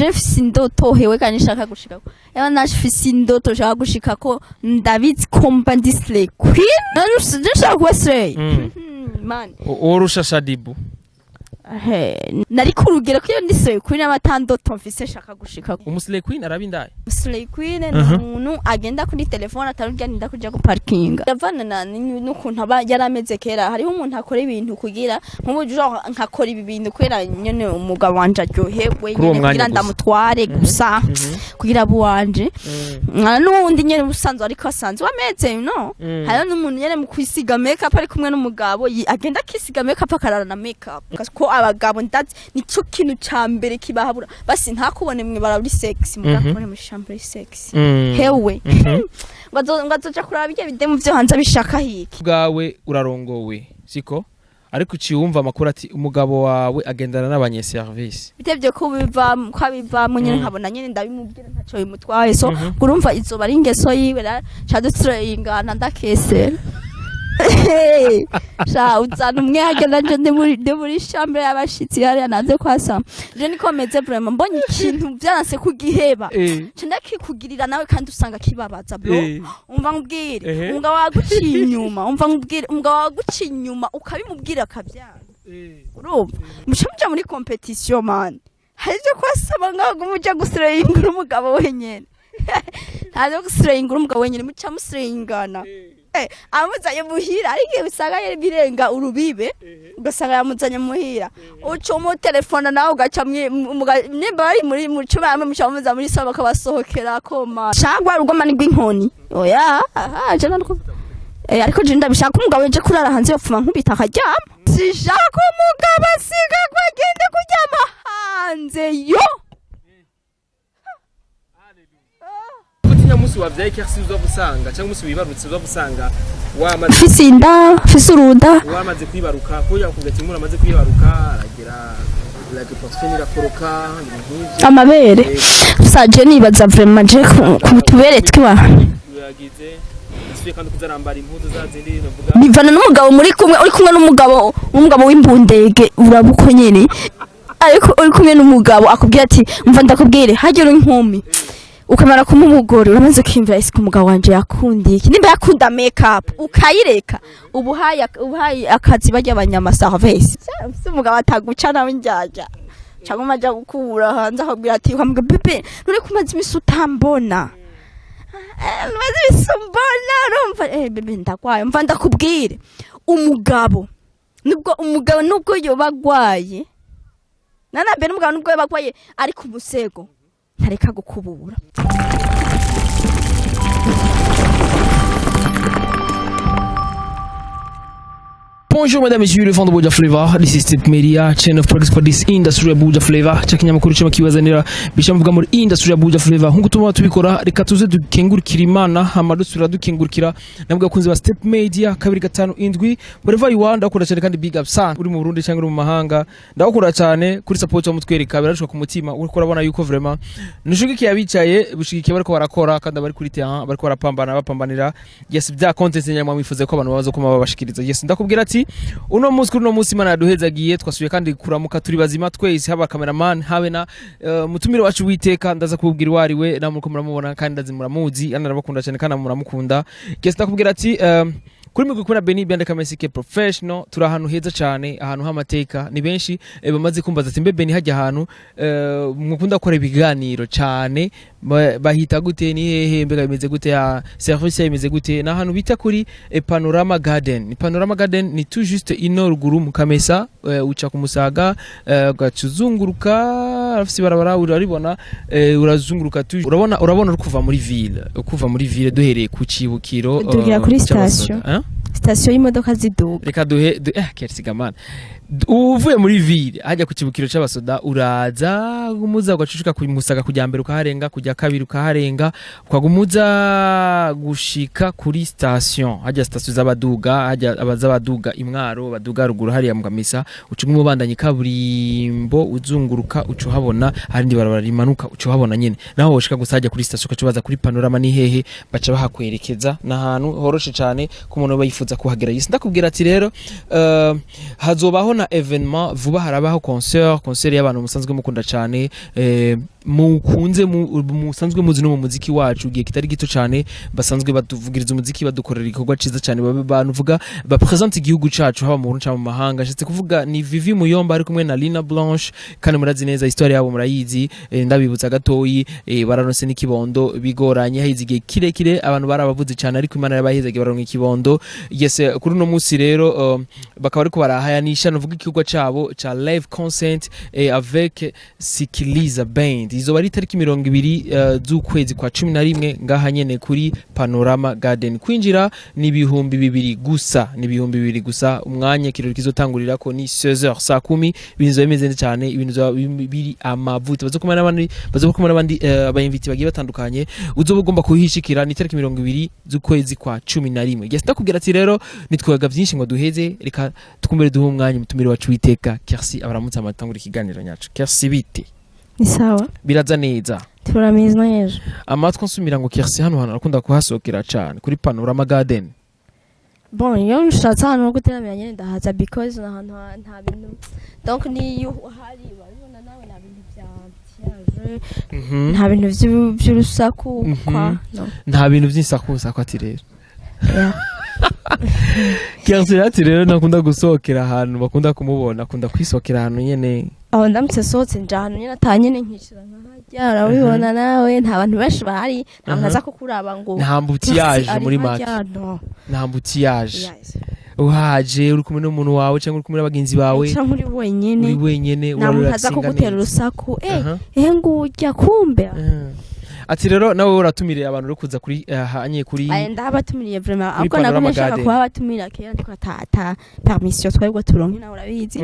Je mfise indoto hewe kandi nshaka gushikako. Ewa naje mfise indoto nshaka gushikako, ndabizi ko mba ndi slay queen. Nje nshaka kuba slay. Man. Worusha Shadibu? He, nari kurugero ko iyo ndi slay queen aba atandoto mfise nshaka gushikako. Umuslay queen araba indaya? Slay queen ni umuntu agenda kuri telefone atarurya ninda kuja guparkinga. Yavana na n'ukuntu aba yarameze kera. Hariho umuntu akora ibintu kugira nk'ubu genre nkakora ibi bintu kubera nyene umugabo wanje aryoherwe Kuri uwo nyene mwanya kugira gusa. ndamutware gusa kugira abo wanje. Nka n'uwundi nyene usanzwe ariko asanzwe ameze no. Hariho n'umuntu nyene mu kwisiga make up ari kumwe n'umugabo agenda akisiga make up akarara na make up. Ko abagabo ndazi nico kintu ca mbere kibahabura. Basi ntakubone mwibara uri sexy, mugakubone mu chambre uri sexy. Hewe. Ngo azoja kuraba ibyo bidemu vyo hanze abishaka hiki. Bwawe urarongowe siko, ariko uciye wumva amakuru ati umugabo wawe agendana n'abanyeservice. Bitevye ko biva ko abivamwo nyene nkabona nyene ndabimubwira ntaco bimutwaye, so urumva izoba ari ingeso yiwe ca dutureyingana ndakesera. Sha uzana umwe hajya nanje ndi muri chambre y'abashitsi hariya nanze kwasama. Je niko meze vraiment, mbonye ikintu vyaranse kugiheba, nca ndakikugirira nawe kandi usanga kibabaza, bro. Umva nkubwire, umugabo waguciye inyuma, umva nkubwire, umugabo waguciye inyuma ukabimubwira akabyanga, urumva muca muja muri competition, man. Hari ibyo kwasaba ngaho muja gusireyingura umugabo wenyene, nta byo gusireyingura umugabo wenyene, muca musireyingana. Amuzanye muhira, ariko igihe usanga yari birenga urubibe, ugasanga yamuzanye muhira, uca umutelefona nawe ugaca nimba bari muri mu cuma hamwe, muca muza muri saba bakabasohokera koma cangwa urugoma ni rw'inkoni. Oya, aha je narwo ariko je ndabishaka umugabo yaje kurara hanze yopfuma nkubita akaryama. Sishaka umugabo asiga ko agende kuryama hanze yo. Utinya munsi wavyaye kersi uza gusanga cyangwa umunsi wibarutse uza gusanga wamaze Mfise inda, mfise uruda. Wamaze kwibaruka ko yakubwira ati umuntu amaze kwibaruka aragira like portefeuille irakoroka, ibintu nk'ivyo. Amabere saje nibaza vraiment je ku tubere twiwa. Yagize asubiye kandi kuzarambara impuzu za zindi navuga. Bivana n'umugabo muri kumwe. Uri kumwe n'umugabo w'imbundege uraba uko nyene, ariko uri kumwe n'umugabo akubwira ati umva ndakubwire, hagera inkumi ukamara kumuha umugore uramaze kwiyumvira ese ko umugabo wanje yakundiye iki, nimba yakunda make up ukayireka, ubuhaye akazi barya abanyamaservice. Ufise umugabo ataguca nawe injyajya cyangwa umaja gukubura hanze akabwira ati, ukamubwira bébé none ko umaze imisi utambona, umaze imisi umbona, urumva bébé ndagwaye, umva ndakubwire, umugabo nubwo yoba agwaye nanambere, umugabo nubwo yoba agwaye ari ku musego ntareka gukubura. Bonjour mesdames et messieurs, les fans de Buja Flavor. This is Step Media, chain of progress for this industry ya Buja Flavor. Cha kinyamakuru cyo kibazanira bishamuvuga muri industry ya Buja Flavor. Nkuko tuma tubikora, reka tuze dukengurukira Imana, hama dusubira dukengurukira nabwo abakunzi ba Step Media 257 wherever you are. Ndakunda cyane kandi big up sana uri mu Burundi cyangwa uri mu mahanga. Ndakunda cyane kuri support wa mutwereka, birashoka ku mutima. Uriko urabona yuko vraiment nushigikiye abicaye bushigikiye bariko barakora kandi abari kuri terrain bariko barapambana bapambanira, yes, bya content nyamwa mwifuze ko abantu baza kuma babashikiriza. Yes, ndakubwira ati uno munsi, kuri uno munsi Imana yaduhezagiye, twasubiye kandi kuramuka turi bazima twese, haba cameraman habe na mutumire wacu witeka. Ndaza kububwira uwo ari we namwe uko muramubona kandi ndazi muramuzi kandi arabakunda cyane kandi muramukunda. Yes, ndakubwira ati kuri micro kumwe na Benny Biande Kamesike professional. Turi ahantu heza cyane, ahantu h'amateka. Ni benshi bamaze kumbaza ati mbe Benny, hajya ahantu mukunda gukora ibiganiro cyane bahita gute, ni hehe, mbega bimeze gute, ya service yayo imeze gute? Ni ahantu bita kuri Panorama Garden. Ni Panorama Garden, ni tout juste ino ruguru mu Kamesa, uca ku Musaga, ugaca uzunguruka afise ibarabara uraribona, urazunguruka tu urabona uri kuva muri ville, kuva muri ville duhereye ku cibukiro Udugira kuri c'abasoda. station. Hein? Sitasiyo y'imodoka ziduga. Reka duhe kersigamana uvuye muri ville hajya ku kibukiro c'abasoda, uraza gumuza ugacucuka ku Musaga kujya mbere ukaharenga, kujya kabiri ukaharenga, ukagumuza gushika kuri station hajya station z'abaduga, hajya abazabaduga imwaro baduga ruguru hariya mu Kamisa. Uca umubandanye kaburimbo uzunguruka, uca uhabona hari indi barabara rimanuka, uca uhabona nyene naho woshika gusa hajya kuri station, ukaca ubaza kuri Panorama ni hehe, baca bahakwerekeza. N'ahantu horoshe cane ku muntu aba yifuza kuhagera. Yes, ndakubwira ati rero hazobaho na événement vuba, harabaho concert y'abantu musanzwe mukunda cane. Mukunze musanzwe muzi no mu muziki wacu igihe kitari gito cyane, basanzwe baduvugiriza umuziki, badukorera igikorwa ciza cyane, babe bantu vuga bapresente igihugu cacu haba mu Burundi canke mu mahanga. Nshatse kuvuga ni Vivi Muyomba ari kumwe na Lina Blanche, kandi murazi neza histoire yabo, murayizi. Ndabibutsa gatoyi, bararonse n'ikibondo bigoranye, hahize igihe kirekire abantu barabavuze cyane, ariko Imana yabahezagiye baronka ikibondo. Yes, kuri uno munsi rero bakaba ariko barahayanisha nuvuga igikorwa cabo ca live concert avec Sikiliza Band. Izoba ari itariki 20 z'ukwezi kwa 11 ngaha nyene kuri Panorama Garden. Kwinjira ni 2000 gusa, ni 2000 gusa. Umwanya kirori kizotangurira ko ni 16h, saa 10. Ibintu bizoba bimeze neza cyane, ibintu bizoba biri amavuta. Bazokumana n'abandi aba invités bagiye batandukanye. Uzoba ugomba kuhishikira, ni itariki 20 z'ukwezi kwa 11. Yes, ndakubwira ati rero nitwaga byinshi ngo duheze, reka twumbere duhe umwanya umutumire wacu witeka Kercy abaramutse amatangura ikiganiro nyacu. Kercy, bite? Ni sawa. Biraza neza? Turameze neza. Amatwi nsumira ngo Kercy hano hantu arakunda kuhasohokera cyane, kuri Panorama Garden. Bon, iyo nshatse ahantu ho guteramira nyene ndahaza, because ni ahantu nta bintu, donc niyo uhari urabibona nawe, nta bintu vya embouteillage, nta bintu vy'urusaku kwa no. Nta bintu by'insakusaku ati rero. Yeah. Kercy ati rero nakunda gusohokera ahantu bakunda kumubona, akunda kwisohokera ahantu nyene. Aho ndamutse sohotse nja ahantu nyene ata nyene nkicara nkahajya, urabibona nawe, nta bantu benshi bahari, nta muntu aza kukuraba ngo Nta embouteillage. "Ari Muri make harya", no. Nta embouteillage. Yes. Uhaje uri kumwe n'umuntu wawe cyangwa uri kumwe n'abagenzi bawe. Canke uri wenyene. Uri wenyene. Nta muntu aza Urarelaxinga kugutera neza. urusaku, eh ngurya kumbe. Ati rero nawe uratumirira abantu uri kuza kuri hanye kuri Aya, ndabatumiriye vraiment. Kuri Ahubwo nagumye Panorama nshaka Garden. kubabatumira kera, ariko ata permission twari bwo turonke, nawe urabizi.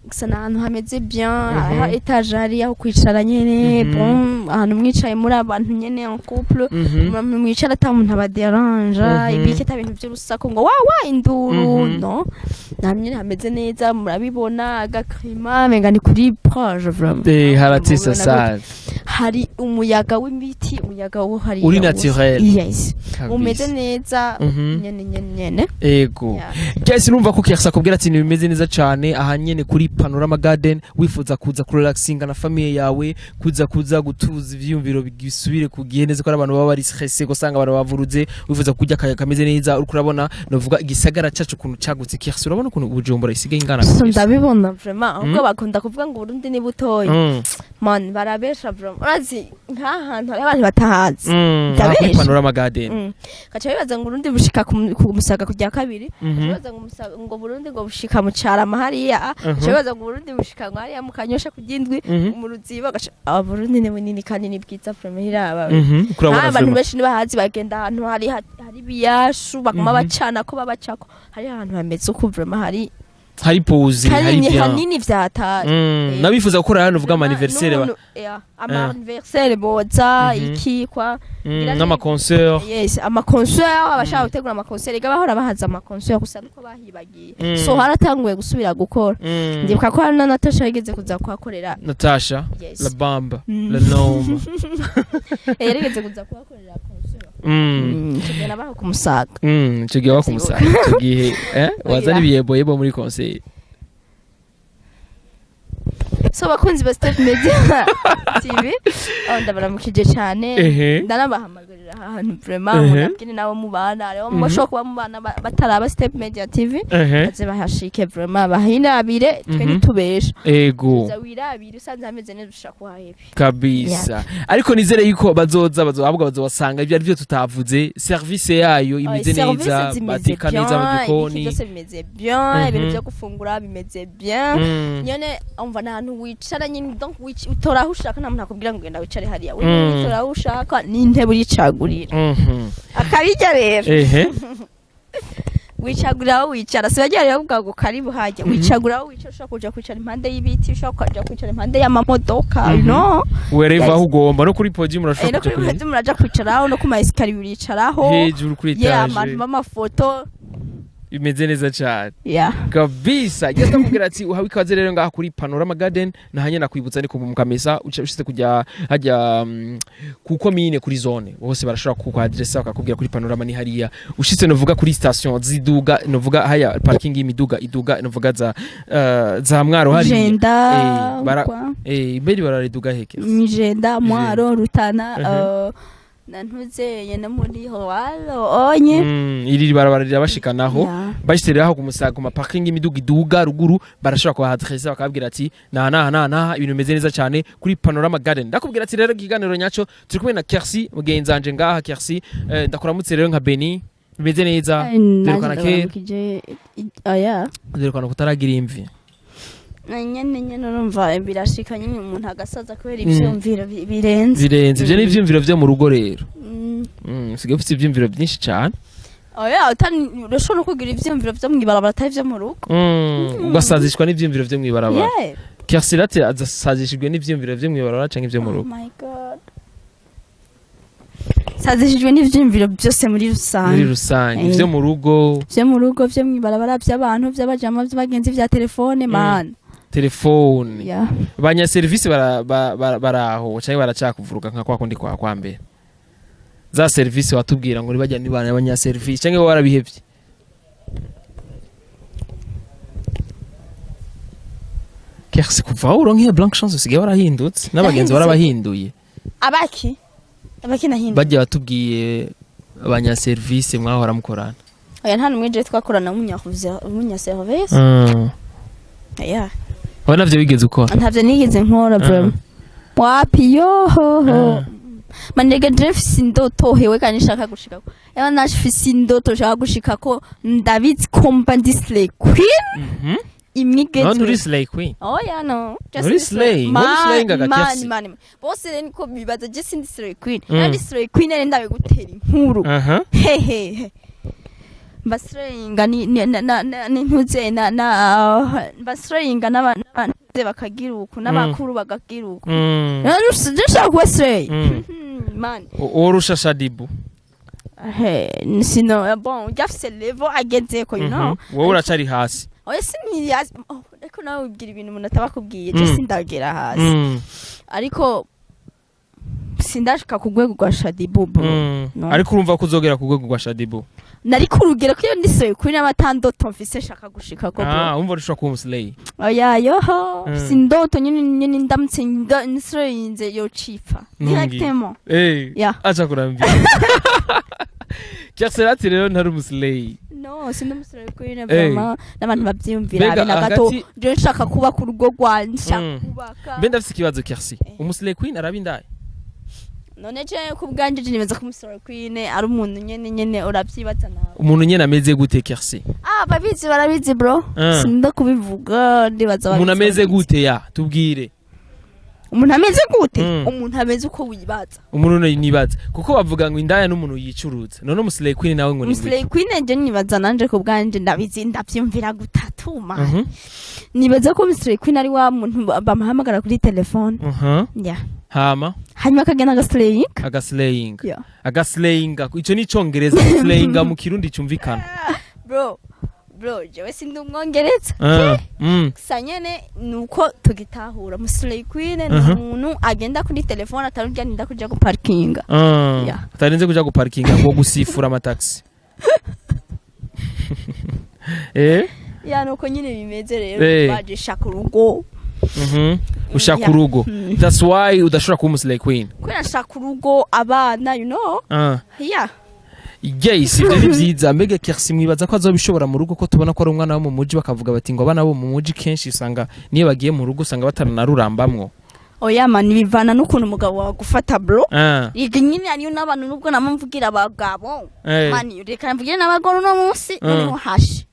Gusa ni ahantu hameze bien. Hariho étage, hari aho kwicara nyene. Bon, ahantu mwicaye muri abantu nyene en couple, mwicara ata muntu abaderanja, ibiki, ata bintu vy'urusaku ngo wa wa induru. No, ni ahantu nyene hameze neza, murabibona agakrima menga ni kuri plage vraiment. Haratisa Mubibona sana. gute? Hari umuyaga w'ibiti, umuyaga wo hariya Uri wose. naturel. Yes. Kabisa. Umeze neza nyene nyene nyene. Ego. Yeah. Guys, urumva ko Kercy akubwira ati bimeze neza cyane aha nyene kuri Panorama Garden. Wifuza kuza kurelaxinga na famille yawe, kuza gutuza ivyiyumviro bisubire ku gihe neza, ko ari abantu baba bari stressé, gusanga abantu bavuruze, wifuza kurya akayaga kameze neza, uriko urabona novuga igisagara cacu ukuntu cagutse. Kercy, urabona ukuntu Bujumbura isigaye ingana? So Kabisa. Ndabibona vraiment, ahubwo bakunda kuvuga ngo Burundi ni butoyi. Man, barabesha vraiment. Urazi nk'ahantu hari abantu batahazi. Aha kuri Ndabesha. Panorama Garden. Gaca bibaza ngo Burundi bushika ku Musaga kujya kabiri. Bibaza ngo ngo Burundi ngo bushika mu Carama hariya. Gaca bibaza ngo Burundi bushika ngo hariya mu Kanyosha kugindwi, mu Ruziba. Gaca aba Burundi ni bunini kandi ni bwiza vraiment, hiraba. Kurabona Abantu vraiment. benshi ntibahazi, bagenda ahantu hari ibiyashu baguma bacana ko babacako. Hari ahantu hameze uko vraiment hari Hari pause, hari hanini bien. Hanini vyatari. Nabifuza gukora hano uvuga ama anniversaire ba Ama anniversaire boza iki kwa N'ama concert. Yes, ama concert, abashaka gutegura ama concert ega bahora bahaza ama concert, gusa nuko bahibagiye. So haratanguye gusubira gukora. Ndibuka ko hari na Natasha yigeze kuza kuhakorera. Natasha. Yes. La Bamba. La Noma. Yarigeze kuza kuhakorera concert. Icyo gihe nabaho ku Musaga. Icyo gihe wakumusaga, icyo gihe wazana ibiyeboyebo muri concert. So bakunzi ba Step Media TV, aho ndabaramukije cyane. Ndanabahamagarira ahantu vraiment munabwire nabo mubana, hariho mushobora kuba mubana bataraba Step Media TV, baze bahashike vraiment bahinabire, twe ntitubesha. Ego. Uza wirabire, usanze hameze neza ushaka kuhaheba. Kabisa, ariko nizere yuko bazoza ahubwo bazobasanga ibyo ari byo tutavuze, service yayo imeze neza, bateka neza mu gikoni. Byose bimeze bien, ibintu byo gufungura bimeze bien. Nyene umva ni ahantu wicara nyine, donc utora aho ushaka, nta muntu akubwira ngo genda wicare hariya. Witora aho ushaka n'intebe uricagurira. Akabijya rero, wicagurira aho wicara, si bagiye rero bavuga ngo karibu hajya. Wicagura aho wicara, ushobora kuja kwicara impande y'ibiti, ushobora kuja kwicara impande y'amamodoka. No. Wherever, Yes. aho ugomba, no kuri podium urashobora no kuja kuri kuri podium muraja kwicaraho, no ku ma escalier uricaraho. Hejuru kuri Yeah, étage. abantu b'amafoto. Bimeze neza cyane. Yeah. Kabisa. Yes, ndakubwira ati uhawe ikaze rero ngaha kuri Panorama Garden. Nahanye nakwibutsa ni ku Mukamesa, ushitse kujya hajya ku komine, kuri zone, bose barashobora kuku adressa bakakubwira kuri Panorama ni hariya. Ushitse novuga kuri station ziduga, novuga haya parking y'imiduga iduga, novuga za Mwaro hariya. Jenda. Kwa. Mbere barariduga heke. Jenda, Mwaro, Rutana, na ntuzeye no muri Howalo onye. Iri barabara rirabashikanaho. Yeah. Bashyize aho ku Musaga ku ma parking y'imiduga iduga ruguru, barashobora kubaha adresse bakababwira ati naha naha naha naha, ibintu bimeze neza cyane kuri Panorama Garden. Ndakubwira ati rero ikiganiro nyaco turi kumwe na Kercy mugenzi wanje ngaha. Kercy, ndakuramutse rero nka Beni, bimeze neza? Derukana kera. Ndaramukije, oya. Derukana kutaragira imvi. Nyene urumva birashika nyene umuntu agasaza kubera ivyumviro birenze. Birenze ivyo ni ivyumviro vyo mu rugo rero. Usigaye ufite ivyumviro byinshi cyane. Oya, utani urashobora no kugira ivyumviro vyo mw'ibarabara atari ivyo mu rugo. Ugasazishwa n'ivyumviro vyo mw'ibarabara. Yeah. Kercy rate azasazishijwe n'ivyumviro vyo mw'ibarabara canke ivyo mu Oh rugo? my God, sazishijwe n'ivyumviro byose muri Muri rusange. rusange. Eh. Ivyo mu rugo. Vyo mu rugo, vyo mw'ibarabara, vy'abantu, vy'abajama, vy'abagenzi, vya telefone, man. Telefone. Yeah. Abanyaserivisi baraho canke baracakuvuruga nka kwa kundi kwa mbere? Za serivisi watubwira ngo nibajya nibana abanyaserivisi, canke wowe warabihevye? Kersi, kuva aho uronkiye Blank Chance usigaye warahindutse n'abagenzi. Nahindutse. Warabahinduye. Abaki nahinduye? Bajya batubwiye abanyaserivisi mwahora mukorana. Oya, nta numwe je twakorana w'umunyaserivisi. Yeah. Wowe navyo wigeze ukora? Ntavyo nigeze nkora, bro, wapi, yohoho. Manege je mfise indoto hewe kandi nshaka gushikako. Eba naje mfise indoto nshaka gushikako, ndabizi ko mba ndi slay queen. Imwe None igezweho. uri slay queen? Oya, no. Just Uri ndi slay, Man, uri slay ngaga man, Kercy. man. Bose rero niko bibaza, je sindi slay queen. Mm. Ndi slay queen rero ndabigutera inkuru. Hehehe, mbaslayinga ni na ni ntuze na mbaslayinga n'abantu bakagira uku n'abakuru bakagira uku. Rero nshaka kuba slay. Man. Worusha Shadibu? He, sino bon ujya afise level agezeko, you know. Wowe uracari hasi. Oya, siniriyazi. Oh, ariko nawe wibwira ibintu umuntu ataba akubwiye. Je sindagera hasi, ariko sindashika ku rwego rwa Shadibu, bro. No. Ariko urumva ko uzogera ku rwego rwa Shadibu? Nari kurugero ko iyo ndi slay kuri n'abatandoto mfise nshaka gushika ko, bro. Ah, umva ushobora kuba umu slay. Oya, yoho. Sindoto nyene ndamutse nslayinze yocipfa Ntumbwire. directement. Yeah. Acha kurambira. Kercy rero ntari umu slay. No, sindi umu slay kuri vraiment n'abantu bavyiyumvira Mbega habe na gato. Je nshaka kubaka urugo rwanje, nshaka kubaka. Mbe ndafise ikibazo, Kercy. Umu slay queen araba indaye? None je ku bwanje je nibaza ko umu slay queen ari umuntu nyene uravyibaza nawe. Umuntu nyene ameze gute, Kercy? Ah, babizi barabizi, bro. Sinda kubivuga, ndibaza Umuntu babizi, ameze barabizi. gute? Ya tubwire. Umuntu ameze gute? Mm. Umuntu ameze uko wibaza. Umuntu nibaza kuko bavuga ngo indaya n'umuntu yicuruza, none umu slay queen nawe ngo ni Umu slay queen je nibaza nanje ku bwanje ndabizi, ndavyumvira gutatuma. Nibaza ko umu slay queen ari wa muntu bamuhamagara kuri telefone. Yeah. Hama? Hanyuma akagenda agaslaying. Agaslaying. Yeah. Agaslayinga, ico ni icongereza. Slayinga mu Kirundi cumvikana? Bro, bro, jewe sindi umwongereza. Gusa nyene nuko tugitahura umu slay queen ni umuntu agenda kuri telefone atarurya ninda kuja guparkinga. Yeah. Utarinze kuja guparkinga ngo gusifura amataxi. Ya, nuko nyine bimeze rero. Baje shaka urugo. Ushaka Yeah. urugo. That's why udashobora kuba umu slay queen. Kubera nshaka urugo, abana, you know. Yeah. Yes, ibyo ni vyiza. Mbega Kercy mwibaza ko azobishobora mu rugo, ko tubona ko ari umwana wo mu muji, bakavuga bati ngo abana bo mu muji kenshi usanga niyo bagiye mu rugo usanga batanarurambamwo? Oya man, bivana n'ukuntu umugabo wawe agufata, bro. Iga nyine hariyo n'abantu nubwo namwe mvugira abagabo. Man, reka mvugire n'abagore uno munsi. Noneho hashe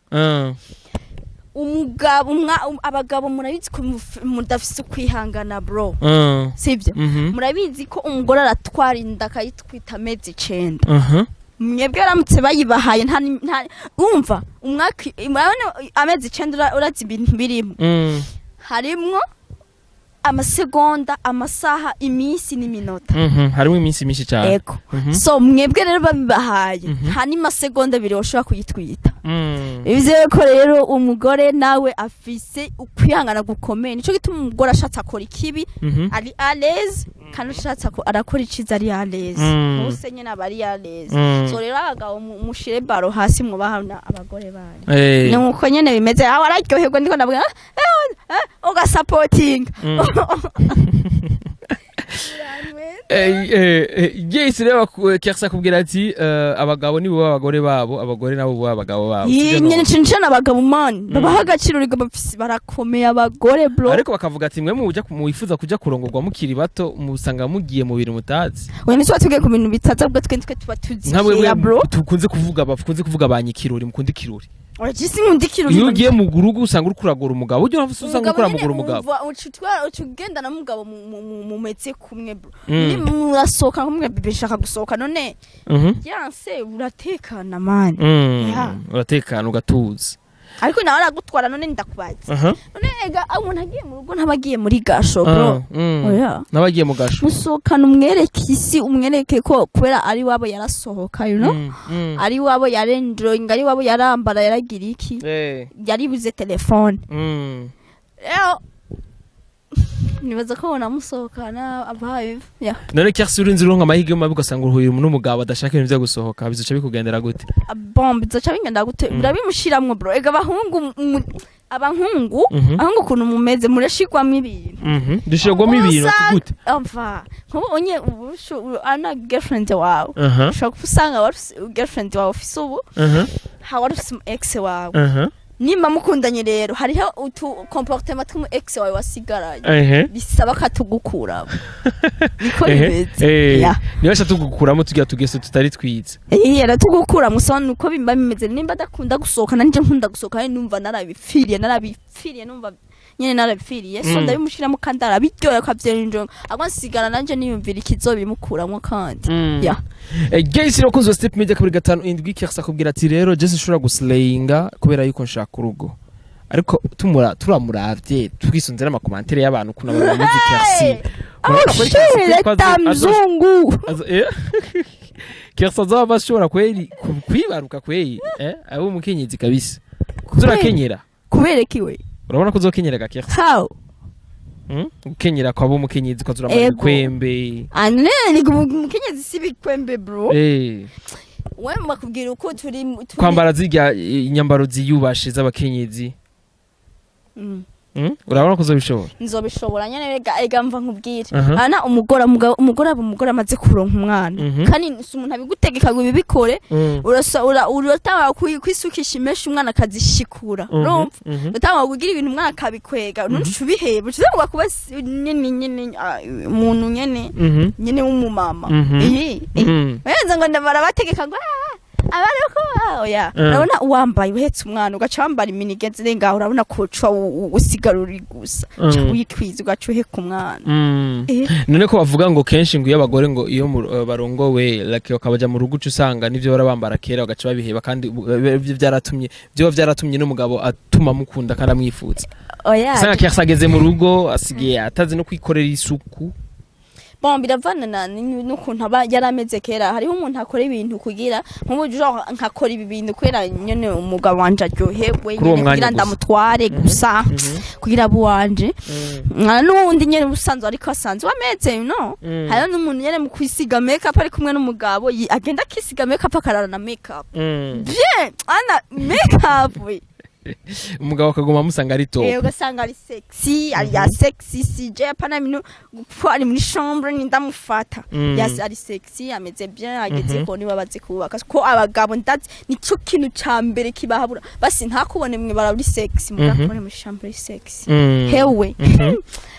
umugabo abagabo murabizi ko mudafise ukwihangana, bro. Sibyo? Mhm. Murabizi ko umugore aratwara inda akayitwita amezi 9. Mwebwe baramutse bayibahaye nta umva umwaka, murabona amezi 9, urazi ibintu birimo. Harimwo Amasegonda, amasaha, iminsi n'iminota. Harimo iminsi myinshi cyane. Ego. So mwebwe rero babibahaye, nta n'imasegonda 2 ushobora kuyitwita. Bivuze ko rero umugore nawe afise ukwihangana gukomeye. Nico gituma umugore ashatse akora ikibi ari à l'aise, kandi ashatse arakora iciza ari à l'aise. Bose nyene aba ari à l'aise. So rero abagabo, mushire baro hasi, mwubahana abagore banyu. Ni uko nyene bimeze. Aho araryoherwa, ndiko ndavuga, ugasapotinga. Yes, rero Kersa akubwira ati abagabo nibo abagore babo, abagore nabo bo abagabo babo. Sivyo? Nyene. None? Cinjana abagabo, man, babaha agaciro. Rega bafise, barakomeye abagore, bro. Ariko bakavuga ati mwe muja mwifuza kuja kurongorwa mukiri bato, musanga mugiye mu bintu mutazi. Oya, ntituba tugiye ku bintu bitaza, ubwo twe tuba tuzi Nka mwebwe keya, bro. tukunze kuvuga, bakunze kuvuga banyikirori, mukunda ikirori. Oya, jisi nkunda ikirori. Iyo ugiye mu rugo usanga uri kuragora umugabo, ujya usanga uri kuramugora umugabo. Uca ugenda na mugabo mumeze kumwe, bro. Ni murasohoka nkumwe, bébé, shaka gusohoka none. Yanse, uratekana, man. Yeah. Uratekana, ugatuza. Ariko nawe aragutwara. None ndakubaza, none ega umuntu agiye mu rugo ntaba agiye muri gasho, bro? Oya. N'abagiye mu gasho. Musohokana, umwereke isi, umwereke ko kubera ari wabo yarasohoka, ari wabo yarenjoyinga, ari wabo yarambara, yaragira iki, yaribuze telefone. Rero nibaza ko bonamusohokana abaye ya. None Kersi, urinze uronka amahirwe mabi, ugasanga uhuye n'umugabo adashaka ibintu vyo gusohoka, bizoca bikugendera gute? Bon, bizoca bingenda gute? Birabimushiramwo, bro. Ega abahungu abahungu, abahungu ukuntu mumeze, murashirwamwo ibintu. Dushirwamo ibintu ati gute? Umva, nkubu unye ubu ana girlfriend wawe, ushobora kuba usanga wari girlfriend wawe ufise ubu, ha wari ufise umu ex wawe. Nimba mukundanye rero, hariho utu comportement tw'umu ex wawe wasigaranye, bisaba ko atugukuramo. Niko bimeze. Ya. Niba ashaka tugukuramo tugira tugeso tutari twiza. Eh, aratugukura musa. Nuko bimba bimeze, nimba adakunda gusohoka, nanje nkunda gusohoka, kandi numva narabipfiriye, narabipfiriye, numva nyene narabipfiriye. So ndabimushiramo kandi arabiryoye, akavyenjonga, ahubwo nsigara nanje niyumvira ikizobimukuramo kandi ya. Guys, rero kunzi wa Step Media 257, Kersa akubwira ati rero Jesse ushobora guslayinga kubera yuko nshaka urugo. Ariko tumura turamuravye, twisunze n'ama commentaires y'abantu kuna abantu bamuzi Kersi. Urabona ko ari Kersi ko Leta mzungu. Kersi azoba ashobora kweli kwibaruka kweli, abo umukenyezi kabisa. Turakenyera. Kubera iwe? Urabona ko uzokenyera ga Kersi? How? Gukenyera kwa bo umukenyezi kwa zuramara Ego. ibikwembe. Ane ni umukenyezi, si bikwembe, bro. We bakubwira uko turi. Kwambara zirya inyambaro ziyubashe z'abakenyezi. Urabona ko uzobishobora? Nzobishobora nyene. Ega mva nkubwire. Aha. Ana umugore, umugore aba umugore amaze kuronka umwana. Kandi si umuntu abigutegeka ngo ibibikore. Urasa uratanga kwisukisha imeshe, umwana akazishikura. Urumva? Uratanga kugira ibintu, umwana akabikwega, ntuce ubiheba, ucuze ngo kuba nyene nyene, umuntu nyene nyene w'umumama. Iyi wenze ngo barabategeka ngo abariko oya. Urabona uwambaye, uhetse umwana, ugaca wambara iminigezi irenga, urabona ko uca usigara uri gusa, uca wikwiza, ugaca uheka umwana. None ko bavuga ngo kenshi ngo iyo abagore ngo iyo barongowe, like bakabaja mu rugo, uca usanga nivyo bara bambara kera bagaca babiheba, kandi ivyo byaratumye, byo byaratumye n'umugabo atuma amukunda kandi amwifuza. Oya. Usanga Kersi ageze mu rugo asigaye atazi no kwikorera isuku. Bon, biravana na n'ukuntu aba yarameze kera. Hariho umuntu akora ibintu kugira nk'ubu genre nkakora ibi bintu kubera nyene umugabo wanje aryohewe, Kuri uwo nyene mwanya kugira gusa. ndamutware gusa, kugira abo wanje. Nka n'uwundi nyene ubusanzwe, ariko asanzwe ameze no hariho n'umuntu nyene mu kwisiga make up ari kumwe n'umugabo, agenda akisiga make up, akarara na make up bien, ana make up we. Umugabo akaguma amusanga ari top. Ugasanga ari sexy, ari ya sexy, CJ apana bintu ko ari muri chambre ni ndamufata. Yasi ari sexy, ameze bien, ageze ko niba bazi kubaka, ko abagabo ndazi nico kintu ca mbere kibahabura. Basi ntakubone mwe bara uri sexy, mugakubone muri chambre uri sexy. Hewe,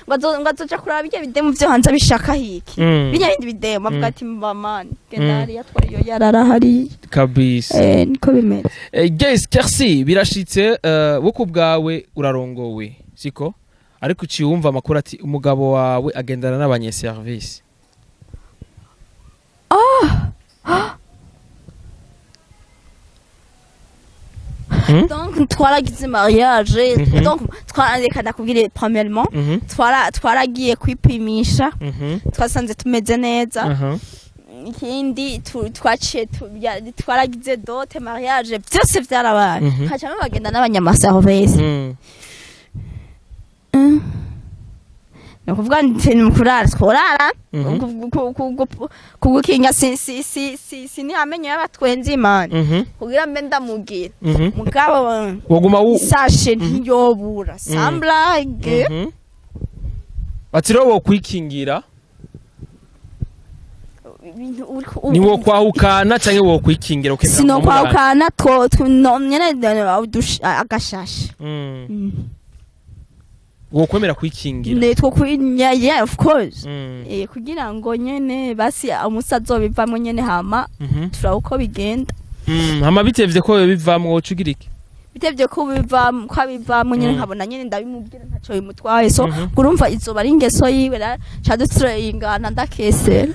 ngo azoja kuraba ibyo bidemu vyo hanze abishaka hiki, bijya bindi bidemu avuga ati mama genda hariya, twari iyo yarara hariya. Kabisa. Niko bimeze. Guys, Kersi birashitse, wo ku bwawe urarongowe, siko? Ariko uciye wumva amakuru ati umugabo wawe agendana n'abanyeservice. Donc twaragize mariage. Donc reka ndakubwire, premièrement, twaragiye kwipimisha, twasanze tumeze neza. Ikindi, twaciye twaragize dot, mariage, byose byarabaye. Hacamo bagenda n'abanyamaservice. Ni ukuvuga nti ni mukurara, tworara. Kugukinga si ni amenyo y'abatwenzi, Imana, kugira mbe ndamugira. Mugabo Woguma isashe ntiyobura, sans blague. Ati rero wokwikingira. Ibintu uriko Ni wo kwahukana canke wokwikingira ukemera Sinokwahukana, two no nyene agashashe. Wokwemera kwikingira? Ne two kwinya, yeah, of course. Kugira ngo nyene basi umusi azobivamwo nyene, hama turaba uko bigenda. Hama bitevye ko bivamwo, woca ugira iki? Bitevye ko bivamwo, ko abivamwo nyene, nkabona nyene ndabimubwira ntaco bimutwaye, so urumva izoba ari ingeso yiwe ca dutureyingana, ndakesera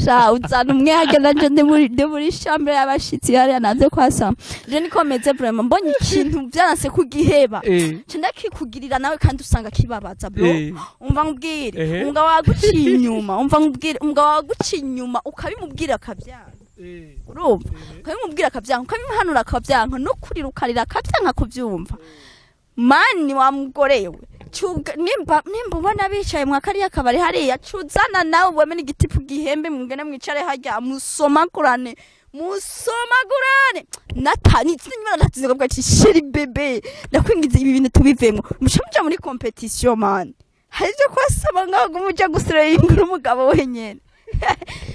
sha uzana umwe harya, nanje ndi muri chambre y'abashitsi hariya nanze kwasama. Je niko meze vraiment, mbonye ikintu vyaranse kugiheba, nca ndakikugirira nawe kandi usanga kibabaza, bro. Umva nkubwire, umugabo waguciye inyuma, umva nkubwire, umugabo waguciye inyuma ukabimubwira akavyanga, urumva, ukabimubwira akavyanga, ukabimuhanura akavyanga, no kurira ukarira akavyanka kuvyumva. Mani wa mugore we, nimba ubona bicaye mwa kariya kabari hariya, cuzana nawe ubone n'igitipu gihembe, mugende mwicare harya, musomakurane, musomagurane. Nata nimba natatinze kuvuga ati: "Chéri, bébé, ndakwingiza, ibi bintu tubivemwo." Muca muja muri compétition, man. Hari ibyo kwasaba ngaho muja gusireyingura umugabo wenyene,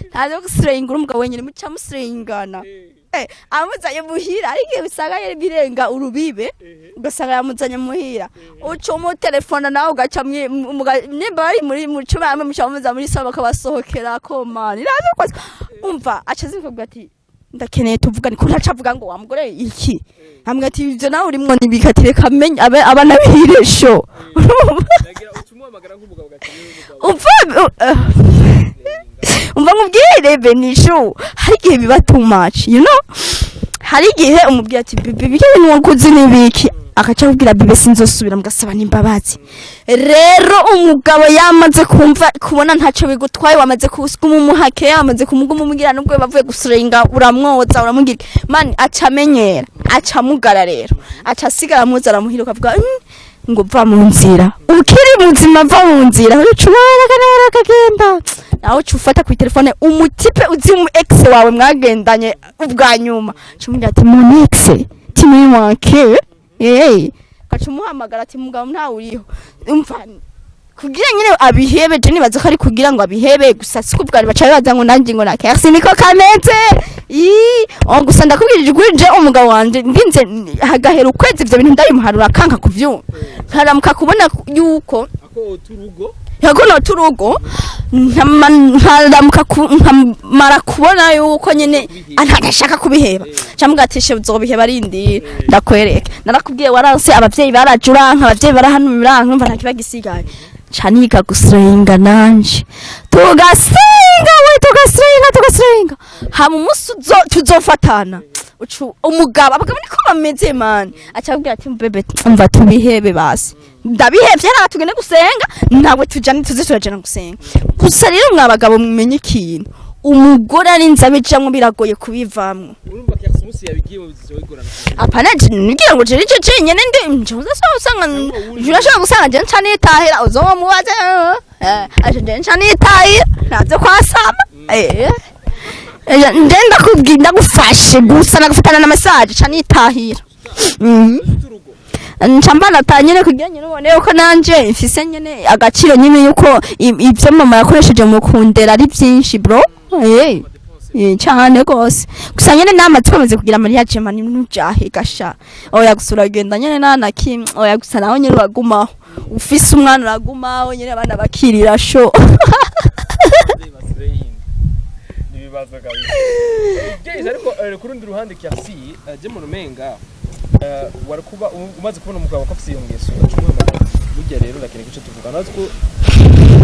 ntazo gusireyingura umugabo wenyene, muca musireyingana. Amuzanye muhira, ariko igihe usanga yari birenga urubibe, ugasanga yamuzanye muhira, uca umutelefona nawe ugaca nimba bari muri mu cuma hamwe, muca muza muri salo bakabasohokera ko, man, iraza kwasa. Umva, aca azikubwira ati: "Ndakeneye tuvugane." Ko ntaca avuga ngo: "Wa mugore iki?" Ambwira ati: "Ivyo nawe urimwo nibika." Ati: "Reka menye abe abana biresho." Nagira ucumuhamagara nk'umugabo gakeneye umugabo. Umva nkubwire, Benishu, hari igihe biba too much. Hari igihe umubwira ati: "Bébé, bike bintu wakoze nibiki?" Akaca akubwira: "Bébé, sinzosubira." Mugasaba n'imbabazi. Rero umugabo yamaze kumva kubona ntacyo bigutwaye, wamaze kumumuhake, wamaze kumuguma umubwira, nubwo bavuye gusurenga, uramwoza, uramubwira, man, aca amenyera, aca amugara. Rero aca asigara amuza aramuhira, ukavuga ngo va mu nzira, ukiri muzima, va mu nzira." Uca ubona akagenda, nawe uca ufata ku telefone umutipe uzi, umu ex wawe mwagendanye ubwa nyuma, uca umubwira ati: "Mon ex, tu me manques." Ugaca umuhamagara ati: "Mugabo, ntawe uriho." Umva, kugira nyine abihebe, je nibaza ko ari kugira ngo abihebe gusa, siko bwari baca bibaza ngo nanjye ngo na kersi niko kameze. Ii, oh, gusa ndakubwirije ukuri, je umugabo wanje ndinze hagahera ukwezi ivyo bintu ndabimuharura kanka kuvyumva, nkaramuka kubona yuko Ako turugo. Yakono turugo, nkaramuka nkamara kubona yuko nyene ntashaka kubiheba, cyangwa ati: "She uzobiheba, arindira ndakwereke, narakubwiye, waranse, abavyeyi baraje uranka, abavyeyi barahanura, nkumva nta kiba gisigaye." Caniga gusenga nanje, tugasenga we, tugasenga, tugasenga, hama umunsi tuzofatana, ucu umugabo, abagabo niko bameze, man, aca abwira ati: "Bébé, umva, tubihebe basi, ndabihevye, nta tugende gusenga ntabwo tujana, tuze turajana gusenga gusa." Rero mwa bagabo, mumenye ikintu: umugore ari nzabijamwo, biragoye kubivamwo. Urumva ko umunsi yabigiye mu bizo bigorana. Apana, ngira ngo je nico cenyene ndi nje uzasanga, urashobora gusanga je nca nitahira, uzomubaze, aje je nca nitahira, ntazo kwasama. Nje ndakubwira, ndagufashe gusa nagufatana na message, nca nitahira. Turugo. Nca mbana nyene kugira nyene ubone yuko nanje mfise nyene agaciro nyene, yuko ivyo mama yakoresheje mu kundera ari byinshi, bro. Cyane gose. Gusa nyene nama twamaze kugira mariage, man, ntujahe gasha, oya. Gusa uragenda nyene nana kimwe, oya. Gusa naho nyene uragumaho ufise umwana, uragumaho nyene, abana bakirira sho. Ibibazo kabisa. Guys, ariko ku rundi ruhande, Kersi, je mu rumenga wari kuba umaze kubona umugabo ko afise iyo ngeso, ucumuhamagara: "Burya rero ndakeneye ico tuvugana, natwe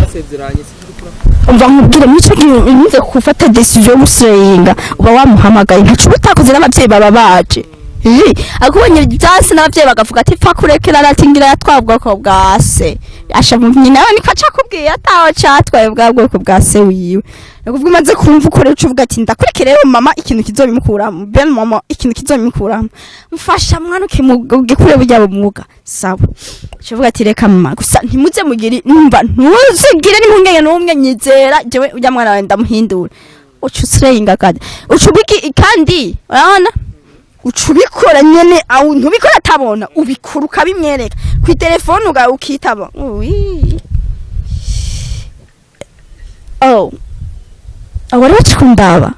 basezeranye, si turi kura." Umva nkubwire, muri ico gihe umaze gufata décision yo guseyinga, uba wamuhamagaye, ntaco uba utakoze, n'abavyeyi baba baje. Akubonye byase n'abavyeyi bagavuga ati pfa kurekera, ati ngira yatwaye ubwoko bwa se. Asha nyina we niko aca akubwiye ataho catwaye bwa bwoko bwa se wiwe. Ni ukuvuga umaze kumva ukore, uca uvuga ati ndakureke rero mama, ikintu kizobimukuramo, ben mama, ikintu kizobimukuramo, mfasha mwana ugikure burya bumuga. Sawa, uca uvuga ati reka mama, gusa ntimuze mugire, numva ntuzugire n'impungenge n'umwe, nyizera jewe urya mwana wawe ndamuhindura. Uca usireyinga kandi uca ubiki, kandi urabona uca ubikora nyene, awu ntubikora atabona, ubikora ukabimwereka ku telefone, uga ukitaba. Oui, oh, wari waje kundaba.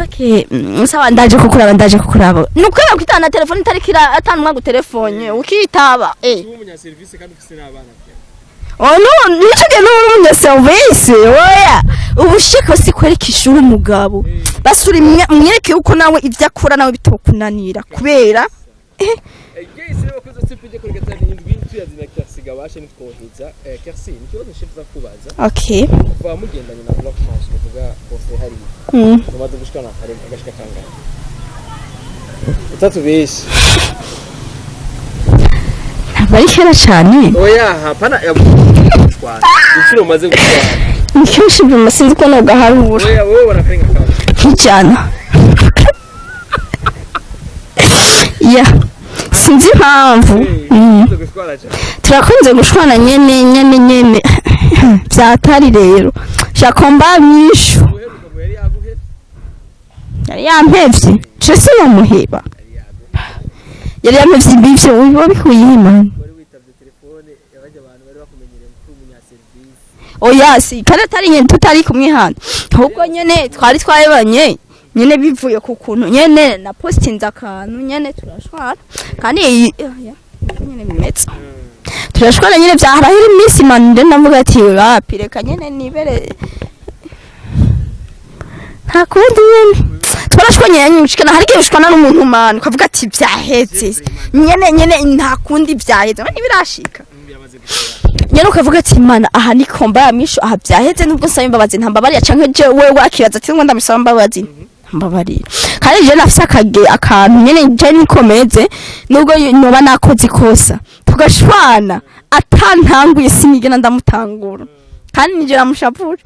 Okay, sawa, ndaje kukuraba, ndaje kukuraba. Nuko kwitana na telefone itarikira atanumwa gutelefone ukitaba. Uba umunyaserivisi kandi ufise n'abana. Oh no, nico gihe n'uri umunyaserivisi, oya. Ubushika si kwereka ishuri umugabo. Basuri umwereke yuko nawe ivyo akora nawe bitokunanira kubera Yes, rero bakoze step kuri 7 tuyazina Kercy Gabashe nitwoheza. Kercy, ni ikibazo nshifuza kubaza. Okay. Kuva mugendanye na Black Chance, uvuga bose hariya, mumaze gushikana kare agashika kangahe utatubeshe? Ntabwo ari kera cane. Oya, hapana ya gushwana, inshuro umaze gushwana. Ni kenshi bima, sinzi ko nogaharura. Oya, wowe ubona karenga kangahe? Nk'ijana. Ya. Sinzi impamvu. Umaze gushwana cyane. Turakunze gushwana nyene nyene nyene vyatari rero. Shakomba myishu. Uheruka ngo yari yaguhevye. Yari yampevye. Je sinomuheba. Yari yaguhevye. Yari yampevye ibivyo ubiba bikuye imana. Wari witavye telefone yabajya abantu bari bakumenyereye kuri umunyaserivisi. Oya, si kandi atari nyene tutari kumwe hano, ahubwo nyene twari twayebanye nyene bivuye ku kuntu nyene na postinze akantu nyene turashwana, kandi oya, nyene bimeze turashwana nyene vyaharahira iminsi mande, ndavuga ati wapi, reka nyene nibere, nta kundi nyene twarashwanye nyene ushikana. Hari igihe ushwana n'umuntu mani ukavuga ati vyaheze nyene nyene, nta kundi, vyaheze ntibirashika. Biramaze gushika. Nyene ukavuga ati mana, aha ni komba ya misho, aha vyaheze, nubwo nsaba imbabazi ntambabarira, canke je wewe wakibaza ati ngo ndamusaba imbabazi ntambabarira. Kandi je nafise akage akantu nyene, je nikomeze, nubwo noba nakoze ikosa tugashwana atantanguye, sinigena ndamutangura, kandi nije namushavura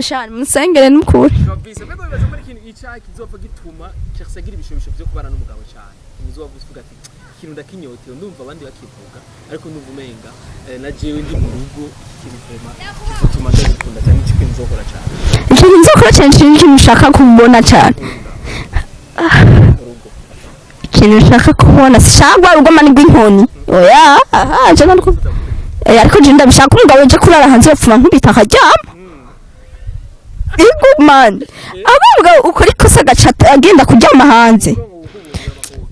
shani musengere n'ukuri. Kabisa, mbega wibaza ko ari ikintu icaha kizopfa gituma Kercy agira ibishobisho vyo kubana n'umugabo cyane, muzoba uvuga ati ikintu ndakinyotewe, ndumva abandi bakivuga, ariko ndumva umenga na jewe ndi mu rugo, ikintu vraiment kizotuma ndagikunda cyane, ico kintu nzokora cyane? Ikintu nzokora cyane, ikintu nshaka kubona cyane Mu rugo. Ikintu nshaka kubona, sishaka urugo mani rw'inkoni, oya. Aha je ntabwo ariko je ndabishaka umugabo uje kurara hanze yopfuma nkubita akaryama. Ego man, abumugabo ukora ikosa agaca agenda kuryama hanze,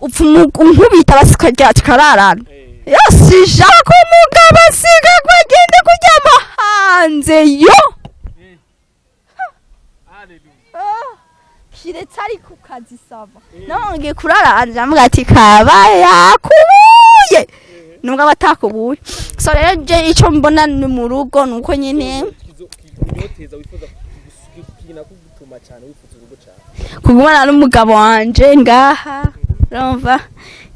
upfuma unkubita basi ukarya tukararana. Yo sishaka umugabo asiga ko agenda kuryama hanze yo. Hallelujah. Kiretse ari ku kazi, ça va. Nongeye kurara hanze amuga ati kaba yakubuye, nubwo aba atakubuye. So rero je ico mbona ni mu rugo nuko nyine Kikunyoteza, wifuza kinakugutuma cyane wifuza urugo cyane. Kugumana n'umugabo wanje ngaha, urumva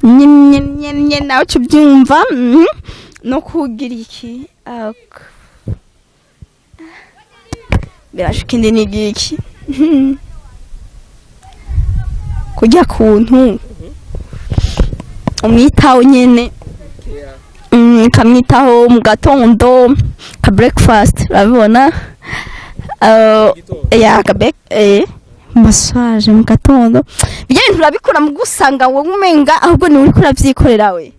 nyine nyine nyine nawe uca ubyumva, no kugira iki birashuka indi ni igiki, kurya kuntu umwitaho nyene, ukamwitaho mu gatondo ka breakfast, urabibona, ya ka massage mu gatondo, ibyo bintu urabikora mu gusanga wowe umenga ahubwo ni uriko uravyikorera we.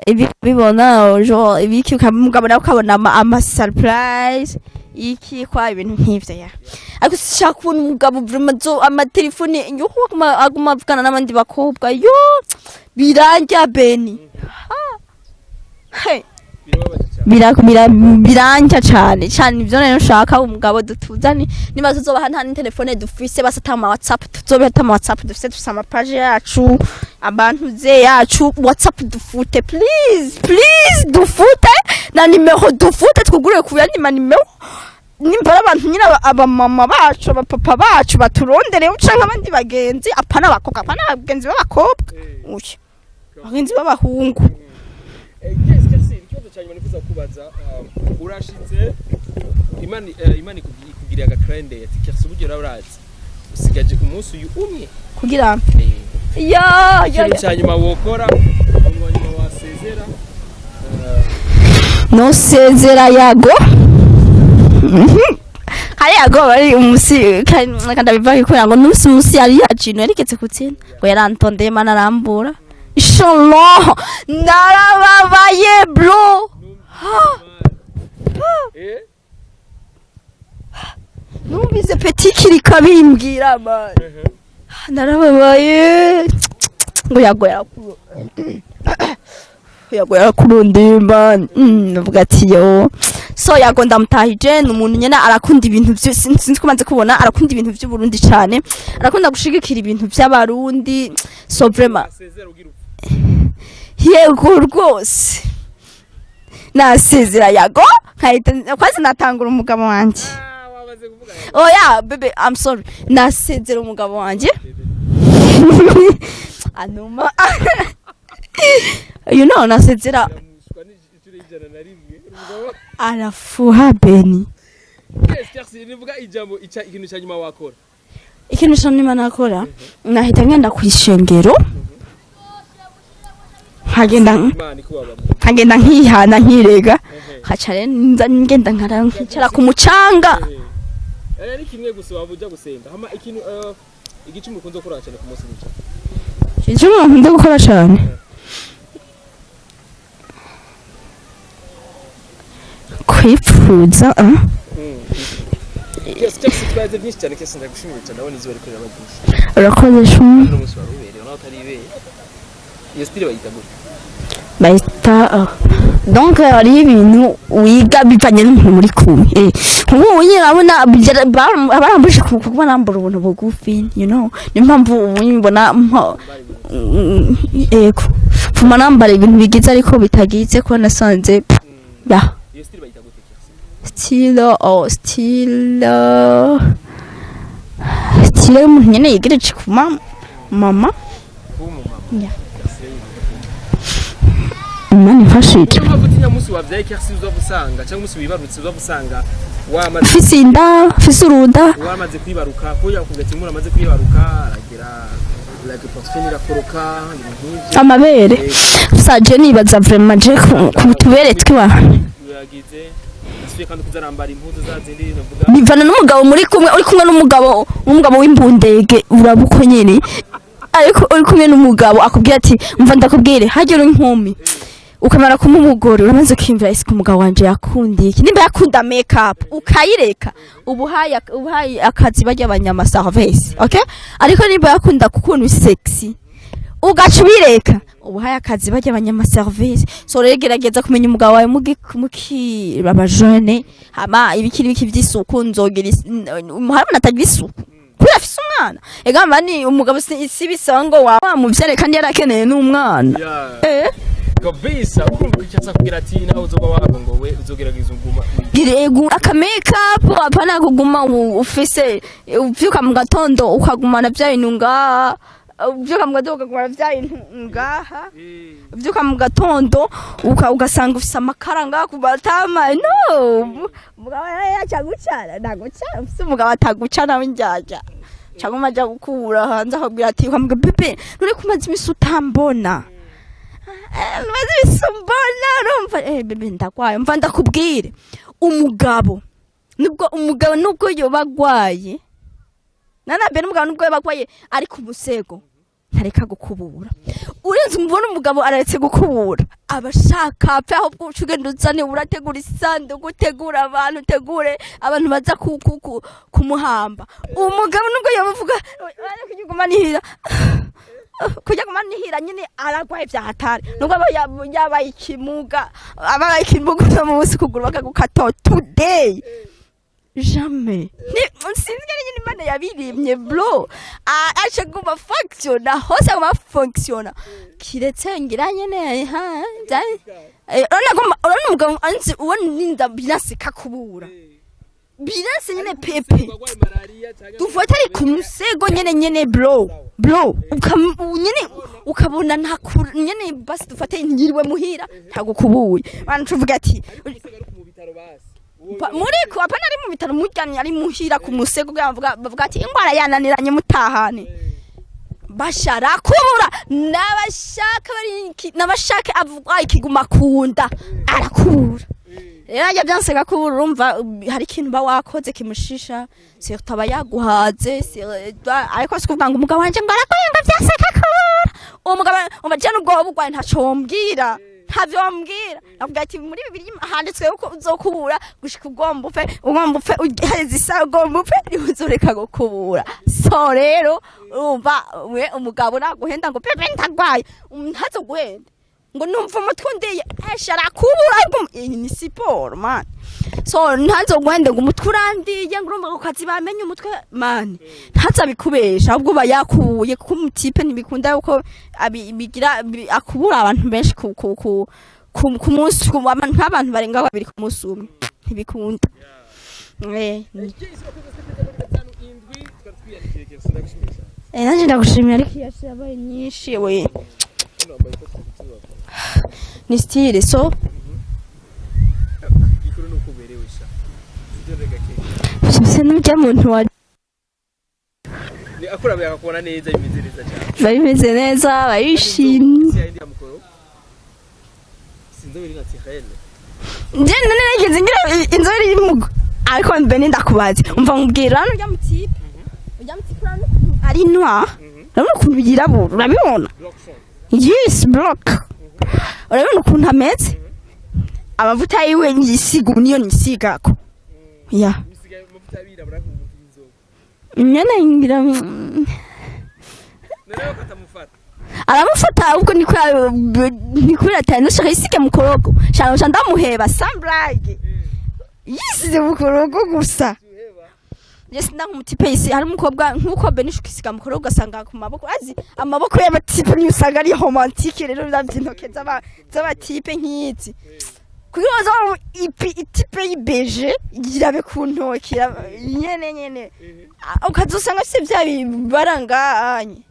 Ibi bibona jo ibiki umugabo nawe ukabona ama surprise iki kwa ibintu nk'ivyo ya. Ariko sinshaka kubona umugabo vraiment zo amatelefone yuko aguma avugana n'abandi bakobwa, yo birandya beni. Hey. Birababaje cyane. Birandya cane cane ivyo. Rero nshaka umugabo dutuzane, niba tuzobaha nta n'itelefone dufise, basi ata ama WhatsApp tuzobe, ata ama WhatsApp dufise, dufise ama page yacu, abantu ze yacu. WhatsApp dufute, please please, dufute na nimero dufute, twugurure ku yandi ma nimero. Nimba ari abantu nyine, abamama bacu, abapapa bacu baturondereye, canke abandi bagenzi, apana abakobwa, apana abagenzi b'abakobwa, oya, abagenzi b'abahungu. Yes, Kercy, ikibazo cya nyuma nifuza kubaza, urashitse, Imana ikugiriye agakrende ati: "Kercy, uburyo urazi usigaje umunsi uyu umwe." Kugira ya ya. Ikintu cya nyuma wokora, umuntu wa nyuma wasezera. Nosezera Yago. Hari Yago bari umusi kandi abivuga kubera ngo nusi musi yari yajino yarigeze kutsinda ngo yarantondeye, Mana arambura. Inshallah, narababaye bro. Numvise petit kirika bimbwira, man, narababaye ngo Yago yarakuru, Yago yarakurondeye, man. Ndavuga ati yo, so Yago ndamutahije. Ni umuntu nyene arakunda ibintu sinzi ko maze kubona, arakunda ibintu vy'Uburundi cane, arakunda gushigikira ibintu vy'Abarundi, so vraiment. Asezera ugira upfa. Yego rwose, nasezera Yago nkahita kwazi natangura umugabo wanje. Ah, wamaze kuvuga. Oya bébé, I'm sorry, nasezera umugabo wanje anuma, nasezera. Yamushwa n'inshuro 101 umugabo. Arafuha Beni. Yes, Kercy, nivuga ijambo ica ikintu cya nyuma wakora. Ikintu ca nyuma nakora, nahita ngenda kw'ishengero, nkagenda Imana ikubabarira. Nkagenda nkihana, nkirega, nkaca rero nza ngenda nkara nkicara ku mucanga. Ari kimwe gusa waba uja gusenga hama ikintu, igicumbi ukunze gukora cyane ku munsi w'icyo. Icyo umuntu nkunda gukora cyane, kwipfuza, ah. Yes, Kercy, twaze byinshi cyane. Kercy, ndagushimiye cyane, ndabona izuba rikorera abagiye. Urakoze shumi. Uno munsi wari ubereye nawe utari. Iyo style bayita gute? Bahita donc hariho ibintu wiga bivanye n'umuntu muri kumwe. Nk'ubu nyine urabona barambujije kuba nambara ubuntu bugufi, niyo mpamvu ubu mbona yego, mfuma nambara ibintu bigize ariko bitagize ko nasanze ya. Iyo style bayita gute, Kercy? Style, oh, style y'umuntu nyine yigereje ku mama. Kuba umumama. Yeah. Kercy. Imana ifashije. Niyo mpamvu utinya umunsi wabyaye, Kercy, uza gusanga cyangwa umunsi wibarutse, uza gusanga wamaze Mfise inda, mfise uruda. Wamaze kwibaruka, ko yakubwira ati umuntu amaze kwibaruka aragira like portefeuille irakoroka, ibintu nk'ivyo. Amabere. Saje nibaza vraiment je ku tubere twiwa. Yagize asubiye kandi kuzarambara impuzu za zindi navuga. Bivana n'umugabo muri kumwe. Uri kumwe n'umugabo w'imbundege, uraba uko nyene, ariko uri kumwe n'umugabo akubwira ati: "Mva ndakubwire, hagera inkumi ukamara kumuha umugore, uramaze kwiyumvira ese ko umugabo wanje yakundiye iki?" Nimba yakunda make up ukayireka, ubuhaye akazi barya abanyamaservice, okay? Ariko nimba yakunda kukuntu sexy ugaca ubireka, ubuhaye akazi barya abanyamaservice. So rero gerageza kumenya umugabo wawe mukiri abajene. Hama ibiki n'ibiki vy'isuku, nzogira harimo natagira isuku kubera afise umwana. Ega mani umugabo si bisaba ngo wamuvyare kandi yarakeneye n'umwana. Kabisa, urumva icyo aza kugira ati nawe uzoba warongowe uzogerageza uguma. Giregu aka make up, apana kuguma ufise uvyuka mu gatondo ukagumana vya bintu ngaha, uvyuka mu gatondo ukagumana vya bintu ngaha, uvyuka mu gatondo ugasanga ufise amakara ngaha ku matama. No umugabo yaca gucana, ntagucana. Ufise umugabo atagucana w'indyarya, cyangwa aja gukura hanze akabwira ati, ukamubwira: "Bébé, none ko umaze imisi utambona? Umaze imisi umbona, urumva, bébé, ndagwaye." Mva ndakubwire, umugabo nubwo, umugabo nubwo yoba agwaye, nanambere n'umugabo nubwo yoba agwaye ari ku musego, ntareka gukubura. Urenze umubona umugabo araretse gukubura, aba ashaka apfe. Ahubwo uca ugenda uzane, urategura isanduku, utegura abantu, utegure abantu baza kumuhamba. Umugabo nubwo yoba avuga kujya nihira, kujya guma nihira nyine, aragwaye vya hatari, nubwo aba yabaye ikimuga, abaye ikimuga uno munsi kuguru bakagukata today, jamais. Sinzi ngene nyine Imana yabirimye bro. Aca guma fonctiona hose, aguma fonctiona, kiretse ngira nyene ha urabona umugabo anzi ubona ninda binasika kubura. Biranse nyene pepe. Dufate ari ku musego nyene nyene, bro, bro, nyene ukabona nta nyene. Basi dufate nyiriwe muhira, ntagukubuye, bantu tuvuga ati muri ko apana ari mu bitaro, muryamye ari muhira ku musego, bavuga ati ingwara yananiranye, mutahane. Bashara kubura n'abashaka bari n'abashaka avuga ikiguma kunda arakubura. Rero ajya byansega kubura, urumva hari ikintu uba wakoze kimushisha, surtout aba yaguhaze. Ariko si kuvuga ngo umugabo wanje ngo aragoye, ngo byanseka kubura uwo mugabo. Umva, je nubwo woba urwaye, ntaco wombwira, ntavyo wambwira. Nakubwira ati muri Bibiri handitswe yuko uzokubura gushika ugomba upfe, ugomba upfe, uheze isaha ugomba upfe, niho uzoreka gukubura. So rero urumva, we umugabo naguhenda ngo pepe ndagwaye, ntazoguhenda ngo numva umutwe undiye, esha arakubura. Ariko iyi ni siporo, man. So ntazoguhende ngo umutwe urandiye, ngo urumva ku kazi bamenye umutwe, man, ntazabikubesha, ahubwo uba yakubuye, kuko umu type ntibikunda yuko bigira akubura abantu benshi ku munsi, nk'abantu barenga babiri ku munsi umwe, ntibikunda. Nanje ndagushimira, ariko iyo yabaye nyinshi we ni style so. Igikuru ni uko uberewe sha. Se n'ujya muntu wa Ni akurabe akakubona neza, bimeze neza cyane. Biba bimeze neza, barishimye. Si yindi ya mukoro. Sinzobe iri naturelle. Nje none nigeze ngira inzobe iri mu, ariko mbe ndakubaze, umva nkubwira, hano ujya mu type, ujya mu type, urabona ukuntu ari noir, urabona ukuntu yirabura, urabibona? Yes, block. Urabona ukuntu ameze, amavuta yiwe yisiga ubu niyo nisigako ya. Bisigaye amavuta y'abirabura nk'umuntu w'inzobe. Nyene ngira Noneho katamufata. Aramufata, ahubwo niko niko atari nashaka yisige mukorogo shaka shaka, ndamuheba sans blague, yisize mukorogo gusa. Je sinda nk'umu type yisi hari umukobwa nk'uko Benisha ukisiga mukorogo ugasanga ku maboko, azi amaboko y'aba type niyo usanga ari romantique. Rero uravye intoke z'aba type nk'izi, kugira ngo ipi i type y'ibeje yirabe ku ntoki nyene nyene. Ah, ukazosanga se vya bibaranganye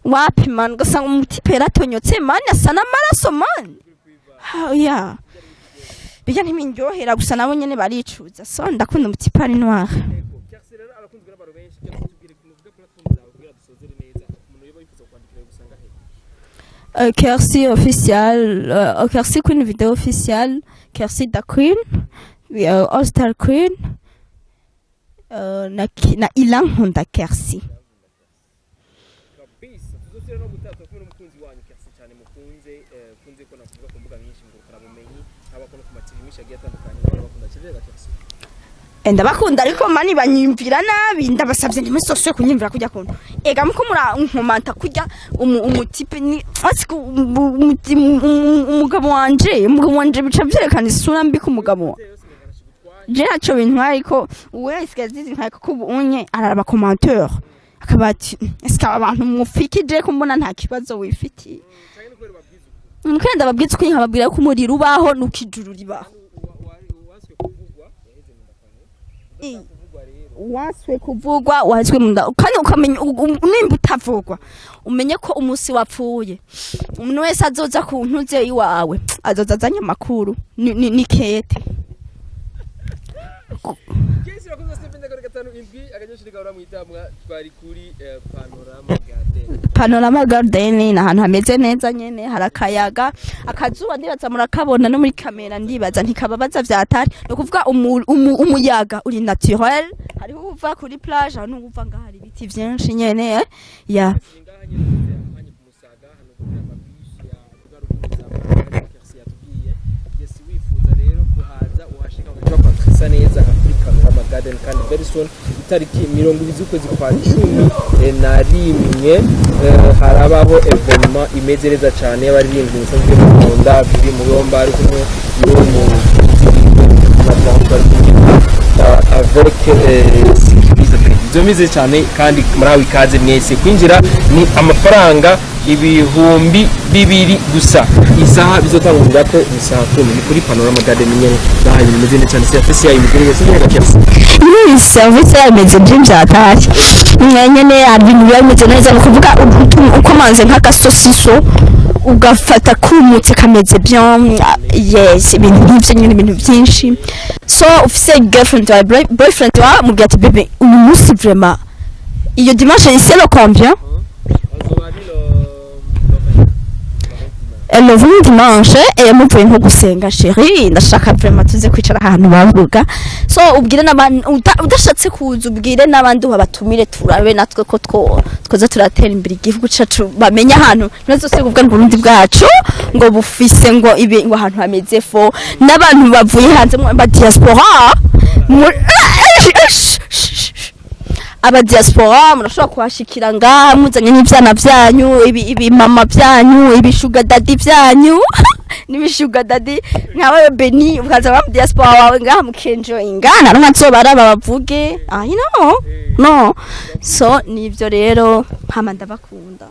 wapi, man, ugasanga umu type yaratonyotse, man, asa n'amaraso, man. Ah, ya bijya ntibindyohera gusa, nabo nyene baricuza. So ndakunda umu type ari noir. Ego, Kercy rero arakunzwe n'abantu benshi. Kercy, tubwire nuvuga platform zawe kugira dusozere neza. Umuntu yoba yifuza kwandikira gusanga he? Kercy official, Kercy Queen video official, Kercy the Queen, All Star Queen, na Ilankunda Kercy. Kabisa, tuzosubira no gutata kumwe n'umukunzi wanyu Kercy cyane mukunze, kunze ko nakuvuga ku mbuga nyinshi ngurukana bumenyi, haba ko no ku ma TV menshi agiye atandukanye, n'abantu bakunda cyane Kercy. Ndabakunda, ariko mani banyumvira nabi. Ndabasabye ntimusoswe kunyumvira kujya kuntu ega muko murankomanta kujya umu type ni asiko umugabo wanje bica vyerekana isura mbi ku mugabo. Je ntaco bintwaye, ariko we isigaye zizi nkaye, kuko ubu unye araraba commentaire akaba ati: "Ese aba bantu mufikije ko mbona nta kibazo wifitiye?" Cyane no kubera babwiza ukuri. Nuko ndababwiza ukuri, nkababwira ko umuriro ubaho nuko ijuru ribaho. Uwaswe kuvugwa yaheze mu ndakano. Kuvugwa rero. Waswe kuvugwa wazwe mu nda, kandi ukamenya nimba utavugwa, umenye ko umunsi wapfuye umuntu wese azoza ku ntuze iwawe azoza azanye amakuru ni kete. Kesi urakoze. Stephen ndakore 57 akanyeshuri gahora mwitamwa, twari kuri Panorama Garden. Panorama Garden ni ahantu hameze neza nyene, hari akayaga, akazuba ndibaza murakabona no muri kamera, ndibaza ntikababaza vyatari. Ni ukuvuga umuyaga uri naturel, hariho uva kuri plage, hari n'uwuva ngaha, hari ibiti vyinshi nyene, ya. Ni ngaha nyene dufite akanya ku Musaga, hano kuri amabisi ya Ruguru za Kercy yatubwiye. Yes, wifuza rero kuhaza uhashika ugaca kwakisa neza nka kuri Panorama Garden. Kandi very soon, itariki 20 z'ukwezi kwa 11, harabaho événement imeze neza cyane y'abaririmbyi musanzwe mukunda, biri mu Yomba ari kumwe n'uwo mu bari kumwe avec sécurité. Ibyo bimeze cyane, kandi murahawe ikaze mwese. Kwinjira ni amafaranga ibihumbi 200 gusa. Isaha bizotangurira ko ni saa 10, ni kuri Panorama Garden nyene. Ngaha ibintu bimeze neza cyane, service yayo imeze neza, sinzi gakiasa. Iyi service yameze by'injatari nyene, ibintu biba bimeze neza. Ni ukuvuga ukomanze nk'agasosiso, ugafata kumutse kameze bien. Yes, ibintu nk'ivyo nyene, ibintu byinshi. So ufise girlfriend wawe, boyfriend wawe, mubwira ati: "Bébé, uyu munsi vraiment, iyo dimanche, c'est le combien?" Le 20 dimanche, muvuye nko gusenga: "Chéri, ndashaka vraiment tuze kwicara ahantu bavuga." So ubwire n'abandi, udashatse kuza, ubwire n'abandi babatumire, turabe natwe ko twoza turatera imbere igihugu cacu, bamenye ahantu ntibazose kuvuga ngo Burundi bwacu ngo bufise ngo ibi, ngo ahantu hameze fo, n'abantu bavuye hanze mu ba diaspora, aba diaspora murashobora kuhashikira ngaha muzanye n'ivyana vyanyu, ibi mama vyanyu, ibi sugar daddy vyanyu n'ibi sugar daddy nkawe Beni, ukaza wa diaspora wawe ngaha mukenjoyinga, nta numwe azobaraba bavuge ah, you know. No, so nivyo rero, hama ndabakunda.